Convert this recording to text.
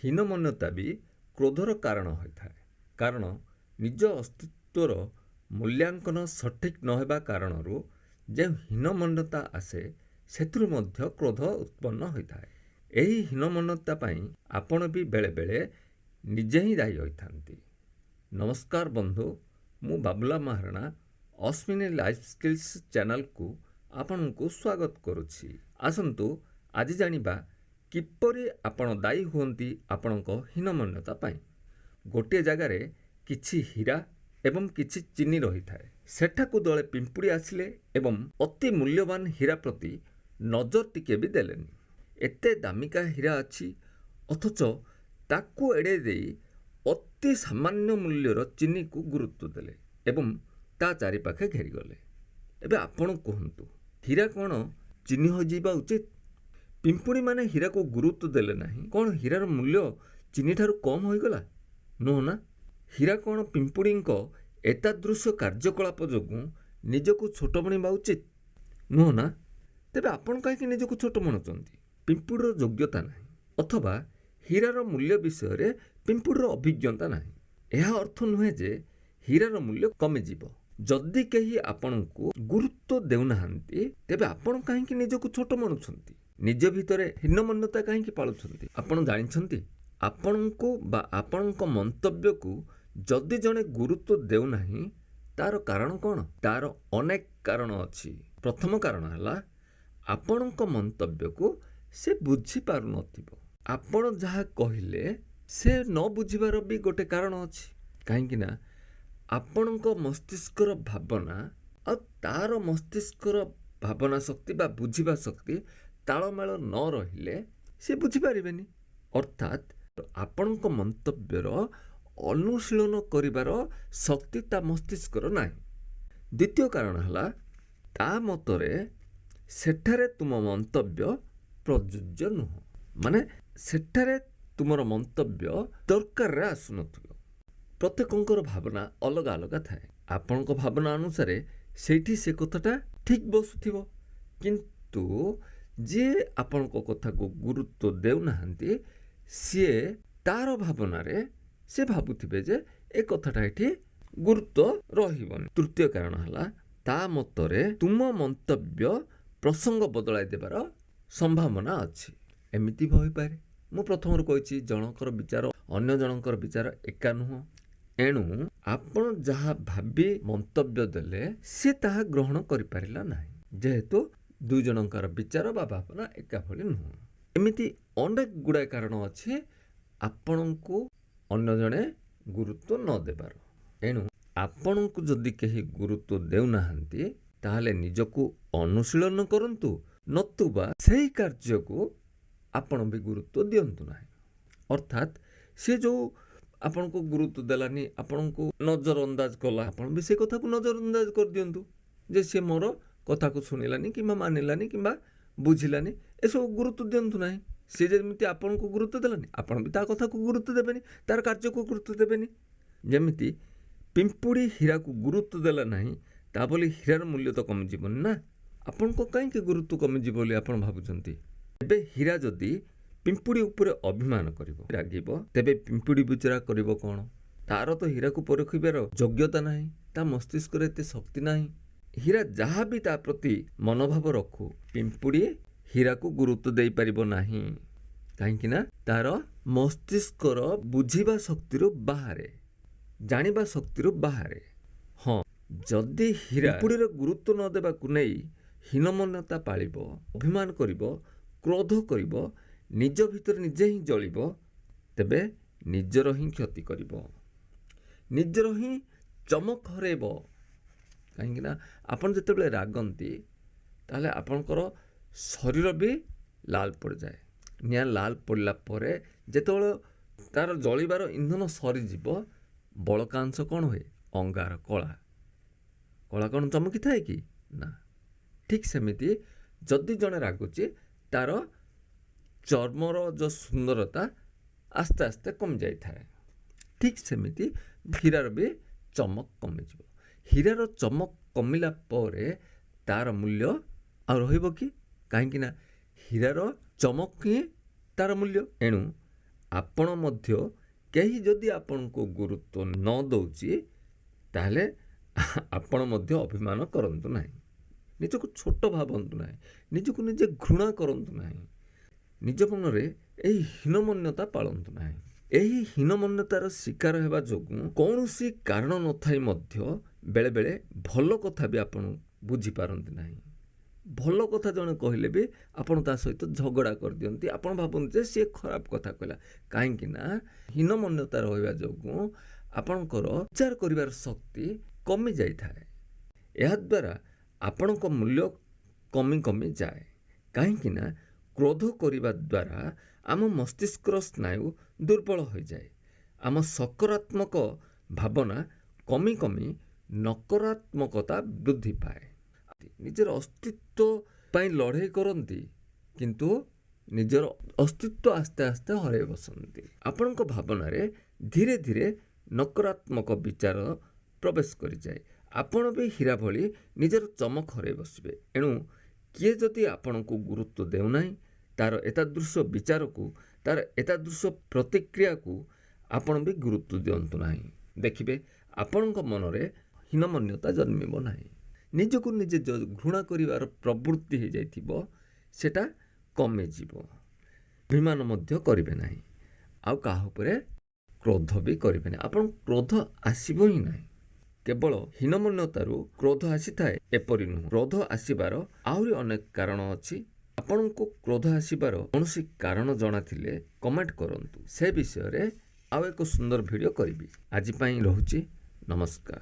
ହୀନମନ୍ୟତା ବି କ୍ରୋଧର କାରଣ ହୋଇଥାଏ। କାରଣ ନିଜ ଅସ୍ତିତ୍ୱର ମୂଲ୍ୟାଙ୍କନ ସଠିକ୍ ନ ହେବା କାରଣରୁ ଯେଉଁ ହୀନମନ୍ୟତା ଆସେ, ସେଥିରୁ ମଧ୍ୟ କ୍ରୋଧ ଉତ୍ପନ୍ନ ହୋଇଥାଏ। ଏହି ହୀନମନ୍ୟତା ପାଇଁ ଆପଣ ବି ବେଳେବେଳେ ନିଜେ ହିଁ ଦାୟୀ ହୋଇଥାନ୍ତି। ନମସ୍କାର ବନ୍ଧୁ, ମୁଁ ବାବୁଲା ମହାରଣା, ଅଶ୍ବିନୀ ଲାଇଫ୍ ସ୍କିଲ୍ସ ଚ୍ୟାନେଲକୁ ଆପଣଙ୍କୁ ସ୍ୱାଗତ କରୁଛି। ଆସନ୍ତୁ ଆଜି ଜାଣିବା କିପରି ଆପଣ ଦାୟୀ ହୁଅନ୍ତି ଆପଣଙ୍କ ହୀନମନ୍ୟତା ପାଇଁ। ଗୋଟିଏ ଜାଗାରେ କିଛି ହୀରା ଏବଂ କିଛି ଚିନି ରହିଥାଏ। ସେଠାକୁ ଦଳେ ପିମ୍ପୁଡ଼ି ଆସିଲେ ଏବଂ ଅତି ମୂଲ୍ୟବାନ ହୀରା ପ୍ରତି ନଜର ଟିକେ ବି ଦେଲେନି। ଏତେ ଦାମିକା ହୀରା ଅଛି, ଅଥଚ ତାକୁ ଏଡ଼େଇ ଦେଇ ଅତି ସାମାନ୍ୟ ମୂଲ୍ୟର ଚିନିକୁ ଗୁରୁତ୍ୱ ଦେଲେ ଏବଂ ତା ଚାରିପାଖେ ଘେରିଗଲେ। ଏବେ ଆପଣ କୁହନ୍ତୁ, ହୀରା କ'ଣ ଚିନି ହୋଇଯିବା ଉଚିତ? ପିମ୍ପୁଡ଼ିମାନେ ହୀରାକୁ ଗୁରୁତ୍ୱ ଦେଲେ ନାହିଁ, କ'ଣ ହୀରାର ମୂଲ୍ୟ ଚିନିଠାରୁ କମ୍ ହୋଇଗଲା? ନୁହଁ ନା? ହୀରା କ'ଣ ପିମ୍ପୁଡ଼ିଙ୍କ ଏତାଦୃଶ କାର୍ଯ୍ୟକଳାପ ଯୋଗୁଁ ନିଜକୁ ଛୋଟ ମଣିବା ଉଚିତ? ନୁହଁ ନା? ତେବେ ଆପଣ କାହିଁକି ନିଜକୁ ଛୋଟ ମଣୁଛନ୍ତି? ପିମ୍ପୁଡ଼ିର ଯୋଗ୍ୟତା ନାହିଁ ଅଥବା ହୀରାର ମୂଲ୍ୟ ବିଷୟରେ ପିମ୍ପୁଡ଼ିର ଅଭିଜ୍ଞତା ନାହିଁ, ଏହା ଅର୍ଥ ନୁହେଁ ଯେ ହୀରାର ମୂଲ୍ୟ କମିଯିବ। ଯଦି କେହି ଆପଣଙ୍କୁ ଗୁରୁତ୍ୱ ଦେଉନାହାନ୍ତି, ତେବେ ଆପଣ କାହିଁକି ନିଜକୁ ଛୋଟ ମଣୁଛନ୍ତି? ନିଜ ଭିତରେ ହୀନମନ୍ୟତା କାହିଁକି ପାଳୁଛନ୍ତି? ଆପଣ ଜାଣିଛନ୍ତି, ଆପଣଙ୍କୁ ବା ଆପଣଙ୍କ ମନ୍ତବ୍ୟକୁ ଯଦି ଜଣେ ଗୁରୁତ୍ୱ ଦେଉନାହିଁ, ତାର କାରଣ କ'ଣ? ତାର ଅନେକ କାରଣ ଅଛି। ପ୍ରଥମ କାରଣ ହେଲା, ଆପଣଙ୍କ ମନ୍ତବ୍ୟକୁ ସେ ବୁଝିପାରୁନଥିବ। ଆପଣ ଯାହା କହିଲେ ସେ ନ ବୁଝିବାର ବି ଗୋଟେ କାରଣ ଅଛି। କାହିଁକି ନା ଆପଣଙ୍କ ମସ୍ତିଷ୍କର ଭାବନା ଆଉ ତାର ମସ୍ତିଷ୍କର ଭାବନା ଶକ୍ତି ବା ବୁଝିବା ଶକ୍ତି ତାଳମେଳ ନ ରହିଲେ ସେ ବୁଝିପାରିବେନି। ଅର୍ଥାତ୍ ଆପଣଙ୍କ ମନ୍ତବ୍ୟର ଅନୁଶୀଳନ କରିବାର ଶକ୍ତି ତା ମସ୍ତିଷ୍କର ନାହିଁ। ଦ୍ୱିତୀୟ କାରଣ ହେଲା, ତା ମତରେ ସେଠାରେ ତୁମ ମନ୍ତବ୍ୟ ପ୍ରଯୁଜ୍ୟ ନୁହଁ। ମାନେ ସେଠାରେ ତୁମର ମନ୍ତବ୍ୟ ଦରକାରରେ ଆସୁନଥିବ। ପ୍ରତ୍ୟେକଙ୍କର ଭାବନା ଅଲଗା ଅଲଗା ଥାଏ। ଆପଣଙ୍କ ଭାବନା ଅନୁସାରେ ସେଇଠି ସେ କଥାଟା ଠିକ୍ ବସୁଥିବ, କିନ୍ତୁ ଯିଏ ଆପଣଙ୍କ କଥାକୁ ଗୁରୁତ୍ୱ ଦେଉନାହାନ୍ତି, ସିଏ ତାର ଭାବନାରେ ସେ ଭାବୁଥିବେ ଯେ ଏ କଥାଟା ଏଠି ଗୁରୁତ୍ୱ ରହିବନି। ତୃତୀୟ କାରଣ ହେଲା, ତା ମତରେ ତୁମ ମନ୍ତବ୍ୟ ପ୍ରସଙ୍ଗ ବଦଳାଇ ଦେବାର ସମ୍ଭାବନା ଅଛି। ଏମିତି ବି ହୋଇପାରେ। ମୁଁ ପ୍ରଥମରୁ କହିଛି, ଜଣଙ୍କର ବିଚାର ଅନ୍ୟ ଜଣଙ୍କର ବିଚାର ଏକା ନୁହଁ। ଏଣୁ ଆପଣ ଯାହା ଭାବି ମନ୍ତବ୍ୟ ଦେଲେ, ସେ ତାହା ଗ୍ରହଣ କରିପାରିଲା ନାହିଁ, ଯେହେତୁ ଦୁଇ ଜଣଙ୍କର ବିଚାର ବା ଭାବନା ଏକା ଭଳି ନୁହଁ। ଏମିତି ଅନେକ ଗୁଡ଼ାଏ କାରଣ ଅଛି ଆପଣଙ୍କୁ ଅନ୍ୟ ଜଣେ ଗୁରୁତ୍ୱ ନ ଦେବାର। ଏଣୁ ଆପଣଙ୍କୁ ଯଦି କେହି ଗୁରୁତ୍ୱ ଦେଉନାହାନ୍ତି, ତାହେଲେ ନିଜକୁ ଅନୁଶୀଳନ କରନ୍ତୁ, ନତୁବା ସେହି କାର୍ଯ୍ୟକୁ ଆପଣ ବି ଗୁରୁତ୍ୱ ଦିଅନ୍ତୁ ନାହିଁ। ଅର୍ଥାତ୍ ସେ ଯେଉଁ ଆପଣଙ୍କୁ ଗୁରୁତ୍ୱ ଦେଲାନି, ଆପଣଙ୍କୁ ନଜର ଅନ୍ଦାଜ କଲା, ଆପଣ ବି ସେ କଥାକୁ ନଜର ଅନ୍ଦାଜ କରିଦିଅନ୍ତୁ ଯେ ସିଏ ମୋର କଥାକୁ ଶୁଣିଲାନି କିମ୍ବା ମାନିଲାନି କିମ୍ବା ବୁଝିଲାନି। ଏସବୁ ଗୁରୁତ୍ୱ ଦିଅନ୍ତୁ ନାହିଁ। ସିଏ ଯେମିତି ଆପଣଙ୍କୁ ଗୁରୁତ୍ୱ ଦେଲାନି, ଆପଣ ବି ତା କଥାକୁ ଗୁରୁତ୍ୱ ଦେବେନି, ତାର କାର୍ଯ୍ୟକୁ ଗୁରୁତ୍ୱ ଦେବେନି। ଯେମିତି ପିମ୍ପୁଡ଼ି ହୀରାକୁ ଗୁରୁତ୍ୱ ଦେଲା ନାହିଁ, ତା ବୋଲି ହୀରାର ମୂଲ୍ୟ ତ କମିଯିବନି ନା? ଆପଣଙ୍କ କାହିଁକି ଗୁରୁତ୍ୱ କମିଯିବ ବୋଲି ଆପଣ ଭାବୁଛନ୍ତି? ଏବେ ହୀରା ଯଦି ପିମ୍ପୁଡ଼ି ଉପରେ ଅଭିମାନ କରିବ, ରାଗିବ, ତେବେ ପିମ୍ପୁଡ଼ି ବିଚରା କରିବ କ'ଣ? ତାର ତ ହୀରାକୁ ପରଖିବାର ଯୋଗ୍ୟତା ନାହିଁ, ତା ମସ୍ତିଷ୍କରେ ଏତେ ଶକ୍ତି ନାହିଁ। ହୀରା ଯାହା ବି ତା ପ୍ରତି ମନୋଭାବ ରଖୁ, ପିମ୍ପୁଡ଼ି ହୀରାକୁ ଗୁରୁତ୍ୱ ଦେଇପାରିବ ନାହିଁ। କାହିଁକି ନା ତାର ମସ୍ତିଷ୍କର ବୁଝିବା ଶକ୍ତିରୁ ବାହାରେ, ଜାଣିବା ଶକ୍ତିରୁ ବାହାରେ। ହଁ, ଯଦି ହୀରା ପିମ୍ପୁଡ଼ିର ଗୁରୁତ୍ୱ ନ ଦେବାକୁ ନେଇ ହୀନମନ୍ୟତା ପାଳିବ, ଅଭିମାନ କରିବ, କ୍ରୋଧ କରିବ, ନିଜ ଭିତରେ ନିଜେ ହିଁ ଜଳିବ, ତେବେ ନିଜର ହିଁ କ୍ଷତି କରିବ, ନିଜର ହିଁ ଚମକ ହରେଇବ। କାହିଁକିନା ଆପଣ ଯେତେବେଳେ ରାଗନ୍ତି, ତାହେଲେ ଆପଣଙ୍କର ଶରୀର ବି ଲାଲ ପଡ଼ିଯାଏ। ନିଆଁ ଲାଲ ପଡ଼ିଲା ପରେ ଯେତେବେଳେ ତାର ଜଳିବାର ଇନ୍ଧନ ସରିଯିବ, ବଳକା ଅଂଶ କ'ଣ ହୁଏ? ଅଙ୍ଗାର, କଳା। କଳା କ'ଣ ଚମକିଥାଏ କି ନା? ଠିକ୍ ସେମିତି ଯଦି ଜଣେ ରାଗୁଛି, ତାର ଚର୍ମର ଯେଉଁ ସୁନ୍ଦରତା ଆସ୍ତେ ଆସ୍ତେ କମିଯାଇଥାଏ। ଠିକ୍ ସେମିତି ହୀରାର ବି ଚମକ କମିଯିବ। ହୀରାର ଚମକ କମିଲା ପରେ ତାର ମୂଲ୍ୟ ଆଉ ରହିବ କି? କାହିଁକି ନା ହୀରାର ଚମକ ହିଁ ତାର ମୂଲ୍ୟ। ଏଣୁ ଆପଣ ମଧ୍ୟ କେହି ଯଦି ଆପଣଙ୍କୁ ଗୁରୁତ୍ୱ ନ ଦେଉଛି, ତାହେଲେ ଆପଣ ମଧ୍ୟ ଅଭିମାନ କରନ୍ତୁ ନାହିଁ, ନିଜକୁ ଛୋଟ ଭାବନ୍ତୁ ନାହିଁ, ନିଜକୁ ନିଜେ ଘୃଣା କରନ୍ତୁ ନାହିଁ, ନିଜ ମନରେ ଏହି ହୀନମନ୍ୟତା ପାଳନ୍ତୁ ନାହିଁ। ଏହି ହୀନମନ୍ୟତାର ଶିକାର ହେବା ଯୋଗୁଁ କୌଣସି କାରଣ ନଥାଇ ମଧ୍ୟ ବେଳେବେଳେ ଭଲ କଥା ବି ଆପଣ ବୁଝିପାରନ୍ତି ନାହିଁ। ଭଲ କଥା ଜଣେ କହିଲେ ବି ଆପଣ ତା ସହିତ ଝଗଡ଼ା କରିଦିଅନ୍ତି। ଆପଣ ଭାବନ୍ତି ଯେ ସିଏ ଖରାପ କଥା କହିଲା। କାହିଁକି ନା ହୀନମନ୍ୟତା ରହିବା ଯୋଗୁଁ ଆପଣଙ୍କର ବିଚାର କରିବାର ଶକ୍ତି କମି ଯାଇଥାଏ। ଏହାଦ୍ୱାରା ଆପଣଙ୍କ ମୂଲ୍ୟ କମି କମି ଯାଏ। କାହିଁକି ନା କ୍ରୋଧ କରିବା ଦ୍ୱାରା ଆମ ମସ୍ତିଷ୍କର ସ୍ନାୟୁ ଦୁର୍ବଳ ହୋଇଯାଏ। ଆମ ସକାରାତ୍ମକ ଭାବନା କମି କମି ନକାରାତ୍ମକତା ବୃଦ୍ଧି ପାଏ। ନିଜର ଅସ୍ତିତ୍ୱ ପାଇଁ ଲଢ଼େଇ କରନ୍ତି, କିନ୍ତୁ ନିଜର ଅସ୍ତିତ୍ୱ ଆସ୍ତେ ଆସ୍ତେ ହରାଇ ବସନ୍ତି। ଆପଣଙ୍କ ଭାବନାରେ ଧୀରେ ଧୀରେ ନକାରାତ୍ମକ ବିଚାର ପ୍ରବେଶ କରିଯାଏ। ଆପଣ ବି ହୀରା ଭଳି ନିଜର ଚମକ ହରାଇ ବସିବେ। ଏଣୁ କିଏ ଯଦି ଆପଣଙ୍କୁ ଗୁରୁତ୍ୱ ଦେଉନାହିଁ, ତାର ଏତାଦୃଶ ବିଚାରକୁ, ତାର ଏତାଦୃଶ ପ୍ରତିକ୍ରିୟାକୁ ଆପଣ ବି ଗୁରୁତ୍ୱ ଦିଅନ୍ତୁ ନାହିଁ। ଦେଖିବେ, ଆପଣଙ୍କ ମନରେ ହୀନମନ୍ୟତା ଜନ୍ମିବ ନାହିଁ। ନିଜକୁ ନିଜେ ଘୃଣା କରିବାର ପ୍ରବୃତ୍ତି ହେଇଯାଇଥିବ, ସେଟା କମିଯିବ। ଅଭିମାନ ମଧ୍ୟ କରିବେ ନାହିଁ, ଆଉ କାହା ଉପରେ କ୍ରୋଧ ବି କରିବେ ନାହିଁ। ଆପଣ କ୍ରୋଧ ଆସିବ ହିଁ ନାହିଁ। କେବଳ ହୀନମନ୍ୟତାରୁ କ୍ରୋଧ ଆସିଥାଏ, ଏପରି ନୁହଁ। କ୍ରୋଧ ଆସିବାର ଆହୁରି ଅନେକ କାରଣ ଅଛି। ଆପଣଙ୍କୁ କ୍ରୋଧ ଆସିବାର କୌଣସି କାରଣ ଜଣାଥିଲେ କମେଣ୍ଟ କରନ୍ତୁ, ସେ ବିଷୟରେ ଆଉ ଏକ ସୁନ୍ଦର ଭିଡ଼ିଓ କରିବି। ଆଜି ପାଇଁ ରହୁଛି, ନମସ୍କାର।